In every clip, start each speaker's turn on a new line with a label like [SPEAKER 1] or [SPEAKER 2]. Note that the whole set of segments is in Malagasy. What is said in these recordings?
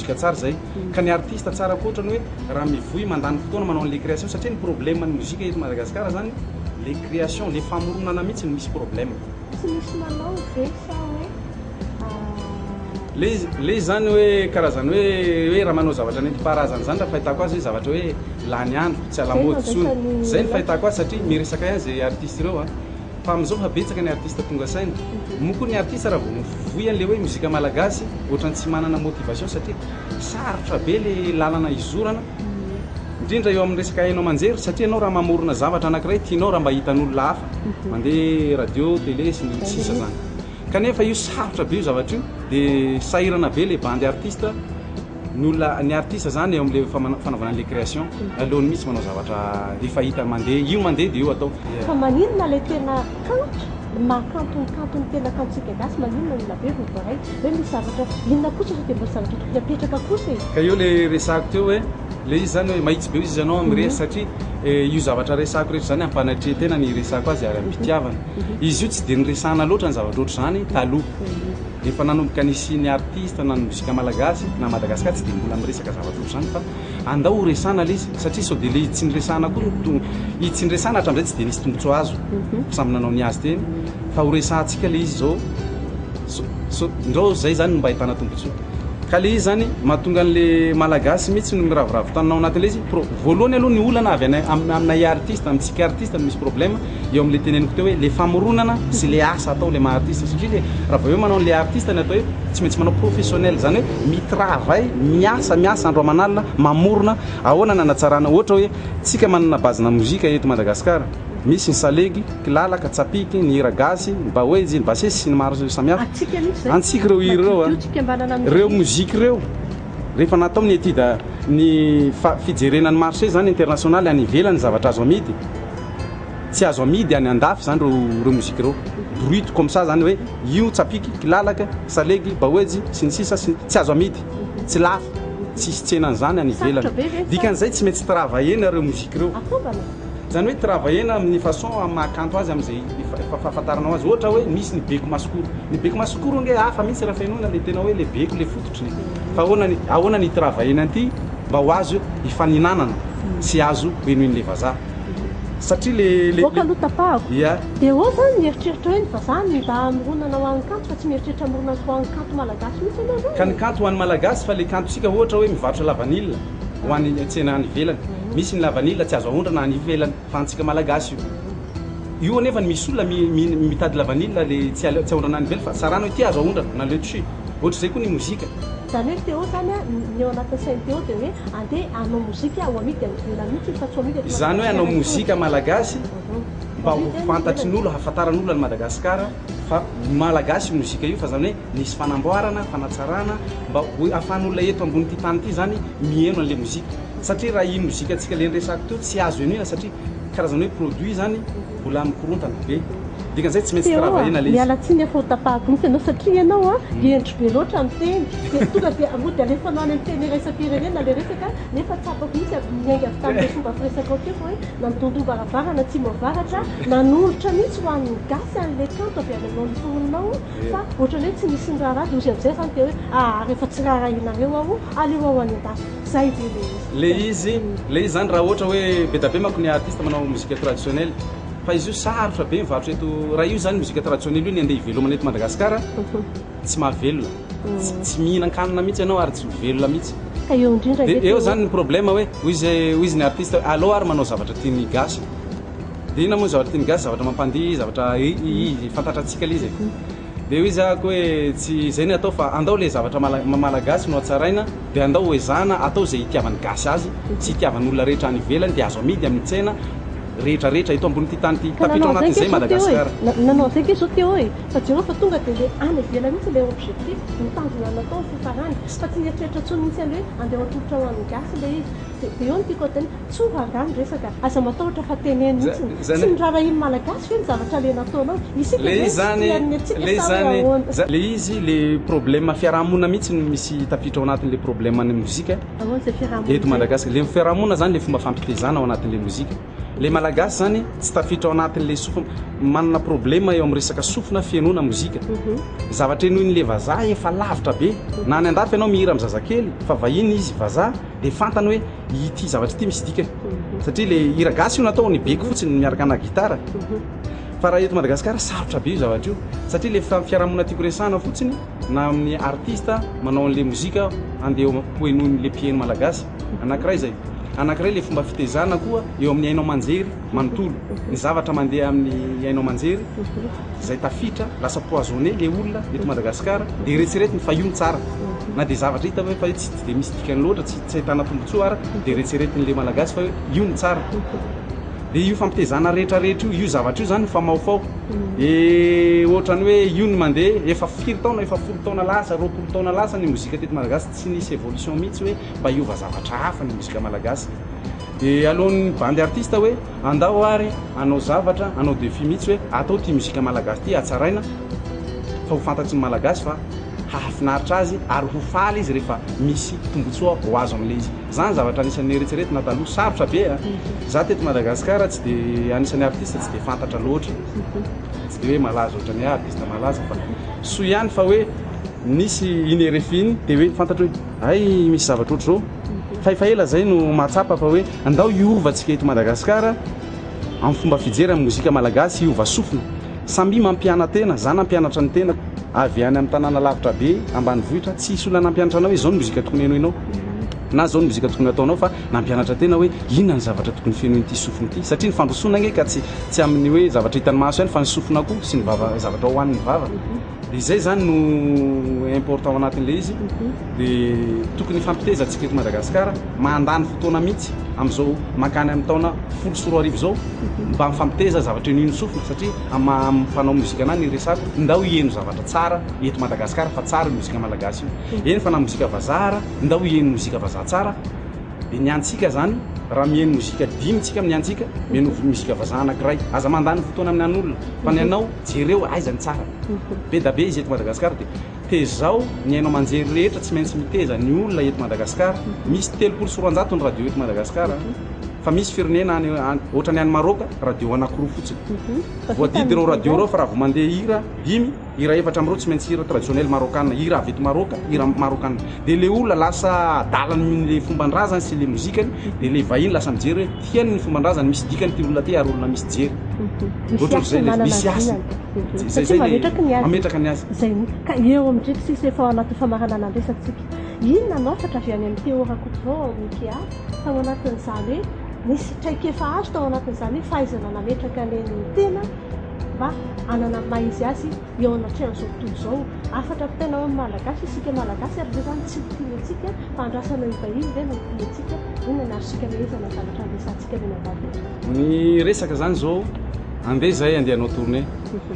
[SPEAKER 1] mozika tsara zay. Ka ny artiste tsara koa ohatrany hoe raha mivoy mandany fotoana manao an'le création, satria ny problème ny mozika eto Madagasikara zany le création, le famoronana mihitsy no misy problème.
[SPEAKER 2] Tsy misy manao ve sa hoe?
[SPEAKER 1] Le izy, le izy zany hoe karazany hoe raha manao zavatra nentim-paharazana zany raha fahitako azy hoe zavatra hoe lany andro, tsy à la mode intsony. Zay ny fahitako azy satria miresaka ihany zay artiste ireo a. Fa amin'izao fa betsaka ny artiste tonga saina. Moa koa ny artiste raha vao mivoy an'le hoe mozika malagasy ohatran'ny tsy manana motivation satria sarotra be le lalana izorana, indrindra eo amin'ny resaka haino aman-jery, satria ianao raha mamorona zavatra anankiray tianao raha mba hitan'olona hafa, mandeha radio, télé sy ny sisa zany. Kanefa io sarotra be io zavatra io, dia sahirana be le bandy artiste, ny olona, ny artiste zany eo amin'le fanaovana an'le création, aleony mihitsy manao zavatra efa hita mandeha, io mandeha dia io atao.
[SPEAKER 2] Fa maninona le tena kanto, ny maha kanto ny kanto ny tena kantontsika gasy, maninona olona be vao voaray hoe misy zavatra, inona kosa sao dia mbola zavatra tokony apetraka kosa e?
[SPEAKER 1] Ka eo le resako teo hoe le izy zany hoe mahitsy be izy ianao amin'ny satria io zavatra resako rehetra zany ampanatrehan-tena ny resako azy ary am-pitiavana. Izy io tsy dia niresahana loatra ny zavatra ohatr'izany taloha. Efa nanomboka nisy ny artiste na ny mozika malagasy na Madagascar tsy dia mbola miresaka zavatra ohatr'izany fa andao ho resahana ilay izy satria sao dia ilay izy tsy niresahana koa no tonga, izy tsy niresahana hatramin'izay tsy dia nisy tombontsoa azo fa samy nanao ny azy teny fa ho resahantsika ilay izy izao sao ndrao izay izany no mba ahitana tombontsoa. Ka ilay izy izany mahatonga an'ilay malagasy mihitsy no miraviravy tanana ao anatin'ilay izy, pro- voalohany aloha ny olana avy any aminay artiste, amintsika artiste no misy problème. Eo amin'ilay teneniko teo hoe le famoronana sy le asa atao le maha artiste satria le raha vao hoe manao an'le artiste ny atao hoe tsy maintsy manao professionnel zany hoe mi-travail, miasa miasa andro aman'alina mamorona ahoana ny hanatsarana ohatra hoe tsika manana base-na mozika eto Madagascar misy ny salegy, kilalaka, tsapiky, ny hira gasy, ny bahoejy, ny basesy sy ny maro samihafa
[SPEAKER 2] Antsika mihitsy zay.
[SPEAKER 1] Antsika ireo hira ireo a.
[SPEAKER 2] Madiodio tsika mba nanana
[SPEAKER 1] Ireo
[SPEAKER 2] mozika.
[SPEAKER 1] mozika ireo rehefa natao ny étude ny fijerena ny marché zany international any ivelany zavatra azo amidy Tsy azo amidy any andafy zany reo reo mozika reo. Brut comme ça zany hoe io tsapiky, kilalaka, salegy, baoejy, sy ny sisa sy ny tsy azo amidy, tsy lafo, tsisy tsena an'izany any ivelany.
[SPEAKER 2] Sarotra be ve sa?
[SPEAKER 1] Dikan'izay tsy maintsy travailler-na reo mozika reo.
[SPEAKER 2] Akobana?
[SPEAKER 1] Zany hoe travailler-na amin'ny façon amin'ny maha kanto azy amin'izay fahafantaranao azy. Ohatra hoe misy ny beko masikoro. Ny beko masikoro ange hafa mihitsy raha fenoina le tena hoe le beko le fototriny. Fa ahoana ny ahoana ny hi-travailler-na an'ity mba ho azo hifaninanana sy azo henoin'le vazaha. Satria le le
[SPEAKER 2] Boka aloha tapahako.
[SPEAKER 1] Ia.
[SPEAKER 2] Dia eo zany mieritreritra hoe ny vazaha no mba hamoronana ho an'ny kanto fa tsy mieritreritra hamorona ho an'ny kanto malagasy mihitsy aloha zany
[SPEAKER 1] Ka ny
[SPEAKER 2] e.
[SPEAKER 1] kanto ho an'ny malagasy fa le kantontsika ohatra hoe mivarotra lavanila ho any tsena any ivelany. Misy ny lavanila tsy azo aondrana any ivelany fa antsika malagasy io. Io anefa ny misy olona mitady lavanila le tsy tsy aondrana any ivelany fa tsarana hoe ty azo aondrana na letchi. Ohatr'izay koa ny mozika.
[SPEAKER 2] Izany hoe Théo zany a, ny ao anatin'ny sain'i Théo dia hoe andeha hanao mozika ho amidy any ivelany mihitsy fa tsy ho amidy eto
[SPEAKER 1] Izany hoe hanao
[SPEAKER 2] Madagasikara intsony.
[SPEAKER 1] mozika malagasy mba ho
[SPEAKER 2] Ho amidy any
[SPEAKER 1] fantatry ny
[SPEAKER 2] ivelany.
[SPEAKER 1] olona, hahafantaran'olona an'i Madagasikara fa malagasy io mozika io fa izany hoe nisy fanamboarana, fanatsarana mba ho ahafahan'olona eto ambonin'ity tany ity izany miheno an'ilay mozika. Satria raha io mozikantsika ilay niresahako teo tsy azo henoina satria karazana hoe produit izany mbola mikorontana be. Dikan'izay tsy maintsy
[SPEAKER 2] Théo a,
[SPEAKER 1] travailler-na ilay izy.
[SPEAKER 2] miala tsiny aho fa ho tapahako mihitsy ianao satria ianao a hendry be loatra miteny dia tonga dia mody alefanao any amin'ny teny iraisam-pirenena ilay resaka nefa tsapako mihitsy avy niainga avy tamin'ilay fomba firesakao teo fa hoe nandondom-baravarana atsimo avaratra nanolotra mihitsy ho an'ny gasy an'ilay kanto avy any aminao noforoninao fa ohatran'ny hoe tsy nisy niraharaha dia hozy amin'izay izany dia hoe aa rehefa tsy raharahianareo aho aleo aho any an-dafy izay ve ilay izy.
[SPEAKER 1] Le izy le izy zany raha ohatra hoe be da be manko ny artiste manao musique traditionnelle fa izy io sarotra be mivarotra eto raha io zany musique traditionnelle io ny andeha hivelomana eto Madagascar tsy mahavelona tsy tsy mihinan-kanina mihitsy ianao ary tsy ho velona mihitsy
[SPEAKER 2] Ka eo indrindra
[SPEAKER 1] de
[SPEAKER 2] ange
[SPEAKER 1] eo
[SPEAKER 2] Théo.
[SPEAKER 1] zany ny problème hoe hoy izy hoy izy ny artiste hoe aleo ary manao zavatra tian'ny gasy de inona moa ny zavatra tian'ny gasy zavatra mampandihy zavatra i fantatrantsika le izy e de hoy izy ahako hoe tsy izay ny atao fa andao le zavatra mala- malagasy no hatsaraina de andao ho ezahana atao izay hitiavan'ny gasy azy sy hitiavan'olona rehetra any ivelany de azo amidy amin'ny tsena rehetra rehetra eto ambonin'ity tany ity
[SPEAKER 2] Ka
[SPEAKER 1] tafiditra
[SPEAKER 2] nanao
[SPEAKER 1] ao
[SPEAKER 2] an'izay
[SPEAKER 1] anatin'izay
[SPEAKER 2] nge zao Théo e,
[SPEAKER 1] Madagasikara.
[SPEAKER 2] nanao an'izay nge zao Théo e, fa jereo fa tonga dia le any ivelany mihitsy ilay objectif, ny tanjona natao ny fifarany, fa tsy nieritreritra intsony mihitsy an'le hoe andeha ho atolotra ho an'ny gasy ilay izy, dia dia eo no tiako hateny, tsory angaha ny resaka, aza matahotra fa teneno mihitsy,
[SPEAKER 1] Zany
[SPEAKER 2] tsy norarahian'ny malagasy ve ny zavatra le nataonao, isika
[SPEAKER 1] Le
[SPEAKER 2] ve
[SPEAKER 1] izy
[SPEAKER 2] tsy
[SPEAKER 1] zany,
[SPEAKER 2] tia ny antsika
[SPEAKER 1] le izy
[SPEAKER 2] sa hoe
[SPEAKER 1] zany,
[SPEAKER 2] ahoana?
[SPEAKER 1] le izy le problème fiarahamonina mihitsy no misy tafiditra ao anatin'le problème ny mozika
[SPEAKER 2] Ahoana izay fiarahamonina
[SPEAKER 1] eto
[SPEAKER 2] izay?
[SPEAKER 1] Madagascar, le fiarahamonina zany le fomba fampitezana ao anatin'le mozika. Le malagasy zany tsy tafiditra ao anatin'le sofina, manana problema eo amin'ny resaka sofina fihainoana mozika. Zavatra henoin'le vazaha efa lavitra be. Na any andafy ianao mihira amin'ny zazakely fa vahiny izy vazaha dia fantany hoe ity zavatra ity misy dikany. Satria le hira gasy io natao ny beko fotsiny miaraka ana gitara. Fa raha eto Madagasikara sarotra be io zavatra io satria le fiarahamonina tiako resahana fotsiny na amin'ny artiste manao an'le mozika andeha ho henoin'le mpihaino malagasy. Anankiray izay. Anankiray le fomba fitezana koa eo amin'ny haino aman-jery manontolo. Ny zavatra mandeha amin'ny haino aman-jery izay tafiditra, lasa poisonné le olona eto Madagasikara dia eretseretiny fa io no tsara. Na dia zavatra hita hoe fa tsy dia misy dikany loatra, tsy ahitana tombontsoa ara dia eretseretin'le malagasy fa hoe io no tsara. Dia io fampitezana rehetra rehetra io, io zavatra io zany mifamaofao. E ohatrany hoe io no mandeha, efa firy taona, efa 10 taona lasa, 20 taona lasa ny mozika teto Malagasy tsy nisy évolution mihitsy hoe mba hiova zavatra hafa ny mozika malagasy. Dia alohan'ny bandy artiste hoe andao ary hanao zavatra, hanao défi mihitsy hoe atao ity mozika malagasy ity hatsaraina fa ho fantatry ny malagasy fa hahafinaritra azy ary ho faly izy rehefa misy tombotsoa ho azo amin'ilay izy. Zany zavatra anisan'ny eritreretina taloha. Sarotra be a! Za teto Madagasikara tsy dia anisan'ny artiste tsy dia fantatra loatra. Tsy dia hoe malaza ohatran'ny hoe artiste malaza fa soa ihany fa hoe nisy iny RFI iny dia hoe fantatro hoe hay misy zavatra ohatr'izao. Fa efa ela zay no mahatsapa fa hoe andao hiova tsika eto Madagasikara amin'ny fomba fijery amin'ny mozika malagasy hiova sofina. Samia mampiana-tena, za nampianatra ny tenako avy any amin'ny tanàna lavitra be ambanivohitra, tsy hisy olona nampianatra anao hoe izao ny mozika tokony henoinao na izao ny mozika tokony hataonao fa nampianatra tena hoe inona ny zavatra tokony fenoin'ity sofina ity satria ny fandrosoana ange ka tsy tsy amin'ny hoe zavatra hitan'ny maso ihany fa ny sofina koa sy ny vava zavatra hohanin'ny vava. Dia izay izany no important ao anatin'ilay izy dia tokony hifampiteza antsika eto Madagasikara, mandany fotoana mihitsy amin'izao mankany amin'ny taona 2010 izao mba mifampiteza zavatra henoin'ny sofina satria amin'ny maha mpanao mozika anah ny resako ndao hiheno zavatra tsara eto Madagasikara fa tsara io mozika malagasy io, eny fa na mozika vazaha ara ndao hiheno mozika vazaha tsara. Dia ny antsika zany raha miheno mozika dimy tsika amin'ny antsika, miheno mozika vazaha anakiray. Aza mandany fotoana amin'ny an'olona fa ny anao jereo aiza ny tsara. Be da be izy eto Madagascar dia tezao ny haino aman-jery rehetra tsy maintsy miteza ny olona eto Madagascar. Misy 230 ny radio eto Madagascar fa misy firenena any ohatrany any Maroc radio anakiroa fotsiny. Voadidy ireo radio ireo fa raha vao mandeha hira dimy Hira efatra amin'ireo tsy maintsy hira traditionnel marokana, hira avy eto Maroc, hira marokana. Dia le olona lasa adalany le fomban-drazany sy le mozikany, dia le vahiny lasa mijery hoe tiany ny fomban-drazany, misy dikany ity olona ity ary olona misy jery.
[SPEAKER 2] Misy hasiny, manana
[SPEAKER 1] Misy hasiny.
[SPEAKER 2] vinany.
[SPEAKER 1] Zay
[SPEAKER 2] Satria
[SPEAKER 1] zay le
[SPEAKER 2] mametraka ny azy.
[SPEAKER 1] mametraka ny azy.
[SPEAKER 2] Zay mihitsy. Ka eo amin'ndreky sisa efa ao anatin'ny famaranana ny resatsika. Inona no hafatra avy any amin'i Théo Rakotovao ao amin'ny IKEA tao anatin'izany hoe nisy traikefa azo tao anatin'izany hoe fahaizana nametraka ny tena mba hanana ny maha izy azy eo anatrehan'izao tontolo izao. Hafatra ampitaina ho an'ny Malagasy, isika Malagasy ary ve izany tsy ho tia antsika fa andrasana io vahiny ve no ho tia antsika? Inona ny azontsika amehezana ny zavatra niresahantsika mianadahy teto?
[SPEAKER 1] Ny resaka zany zao, andeha izahay andeha hanao tournée.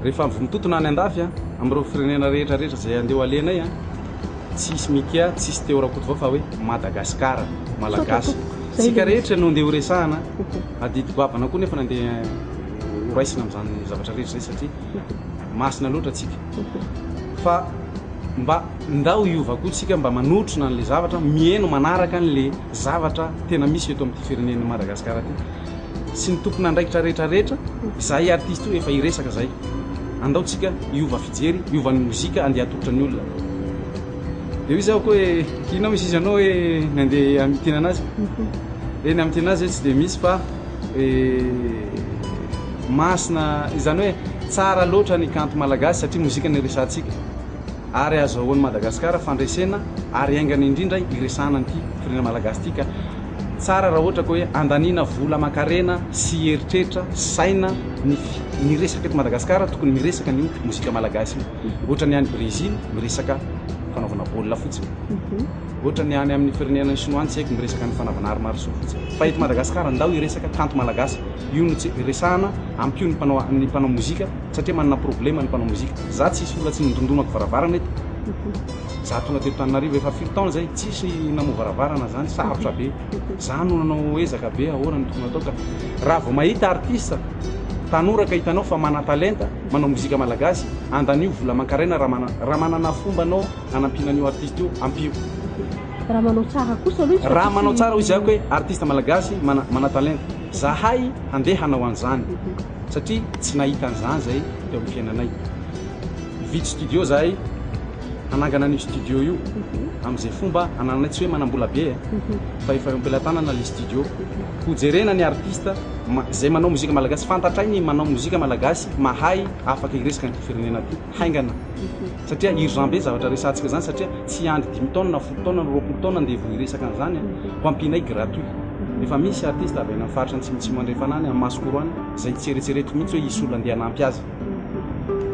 [SPEAKER 1] Rehefa avy mitotona any andafy an, amin'ireo firenena rehetra rehetra izay andeha ho alehanay an, tsisy Mickey, tsisy Théo Rakotovao fa hoe Madagascar, Malagasy. Tsika rehetra no andeha ho resahana, adidy goavana koa nefa nandeha ho raisina amin'izany zavatra rehetra izay satria masina loatra tsika fa mba ndao hiova koa tsika mba manotrona an'le zavatra miheno manaraka an'le zavatra tena misy eto amin'ity firenen'i Madagasikara ity sy ny tompon'andraikitra rehetra rehetra izahay artiste io efa hiresaka zay andao tsika hiova fijery hiova ny mozika andeha atolotra ny olona dia hoy izy aho koa hoe inona misy izy anao hoe ny andeha hamintinana anazy e ny hamintinana azy tsy dia misy fa Masina, izany hoe tsara loatra ny kanto malagasy satria mozika no iresahantsika ary azahoan'i Madagasikara fandresena ary haingana indrindra hiresahana an'ity firenena malagasy ity ka tsara raha ohatra ka hoe andaniana vola aman-karena sy eritreritra, saina ny ny resaka eto Madagasikara tokony miresaka an'io mozika malagasy io. Ohatra ny any Brésil miresaka fanaovana baolina fotsiny. Ohatra ny any amin'ny firenena sinoa any tsy haiko miresaka ny fanaovana arts martiaux fotsiny. Fa eto Madagasikara ndao hiresaka kanto malagasy. Io no tsy resahana, ampio ny mpanao ny mpanao mozika satria manana problema ny mpanao mozika. Za tsisy olona tsy nondondonako varavarana eto. Za tonga teto Tananarivo efa firy taona zay tsisy namoha varavarana zany, sarotra be. Za no nanao ezaka be ahoana no tokony atao ka raha vao mahita artiste tanora ka hitanao fa manan-talenta manao mozika malagasy, andanio vola aman-karena raha manana fomba anao hanampiana an'io artiste io, ampio.
[SPEAKER 2] Raha manao tsara kosa aloha izy fa
[SPEAKER 1] Raha manao
[SPEAKER 2] tsisy
[SPEAKER 1] tsara hoy izy ako hoe artiste malagasy mana mana talenta. Zahay handeha hanao an'izany satria tsy nahita an'izany zay teo amin'ny fiainanay. Hividy studio zahay, hanangana an'io studio io amin'izay fomba anananay, tsy hoe manam-bola be e, fa efa eo am-pelatanana le studio. Hojerena ny artiste zay manao mozika malagasy, fantatray ny manao mozika malagasy, mahay, afaka hiresaka an'ity firenena ity haingana. Satria urgent be zavatra resahantsika zany satria tsy hiandry dimy taona na folo taona na 20 taona ndeha vao hiresaka an'izany a. Ho ampianay gratuit. Efa misy artiste avy any amin'ny faritra Antsimotsimo Andrefana any, amin'ny Masikoro any, izay tsy eretseretiko mihitsy hoe hisy olona andeha hanampy azy.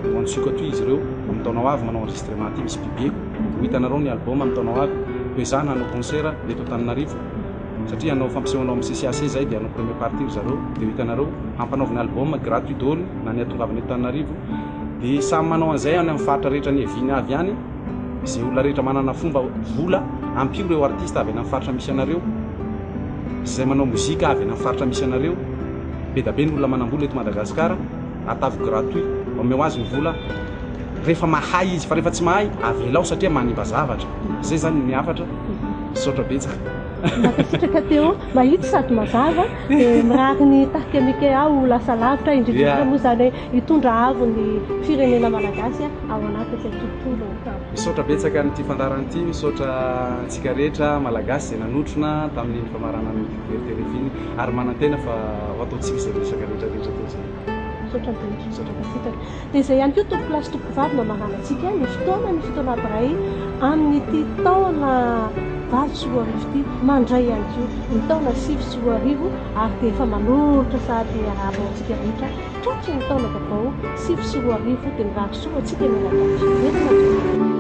[SPEAKER 1] Ho antsoiko aty izy ireo amin'ny taona ho avy manao enregistrement aty, misy pub-ko. Ho hitanareo ny album amin'ny taona ho avy. Ho ezahana hanao concert eto Antananarivo satria hanao fampisehoana ao amin'ny CCAC izahay dia hanao première partie ry zareo dia ho hitanareo. Hampanaovina album gratuit daholo na ny hahatongavana eto Antananarivo. Dia samy manao an'izay any amin'ny faritra rehetra niaviany avy any. Izay olona rehetra manana fomba, vola, ampio ireo artiste avy any amin'ny faritra misy anareo. Izay manao mozika avy any amin'ny faritra misy anareo. Be da be ny olona manam-bola eto Madagasikara. Atavo gratuit, omeo azy ny vola rehefa mahay izy, fa rehefa tsy mahay, avelao satria manimba zavatra. Izay izany ny hafatra. Misaotra betsaka.
[SPEAKER 2] Mankasitraka Théo, mahitsy sady mazava, dia mirary ny tarika Mikea ho lasa lavitra, indrindra indrindra moa izany hoe hitondra avo ny firenena malagasy ao anatin'izay tontolo kanto.
[SPEAKER 1] Misaotra betsaka an'ity fandaharana ity, misaotra antsika rehetra Malagasy izay nanotrona tamin'iny famaranana ny découverte RFI iny ary manantena fa ho ataontsika izay resaka rehetra rehetra teo izay.
[SPEAKER 2] Misaotra indrindra. Misaotra mankasitraka. Dia izay ihany koa tompokolahy sy tompokovavy mamarana antsika ny fotoana ny fotoana iray amin'ity taona 2008 ity, mandray ihany koa ny taona 2009 ary dia efa manolotra sahady ny arahaba ho antsika rehetra tratry ny taona vaovao 2009 dia mirary soa antsika mianakavy. Veloma tompoko.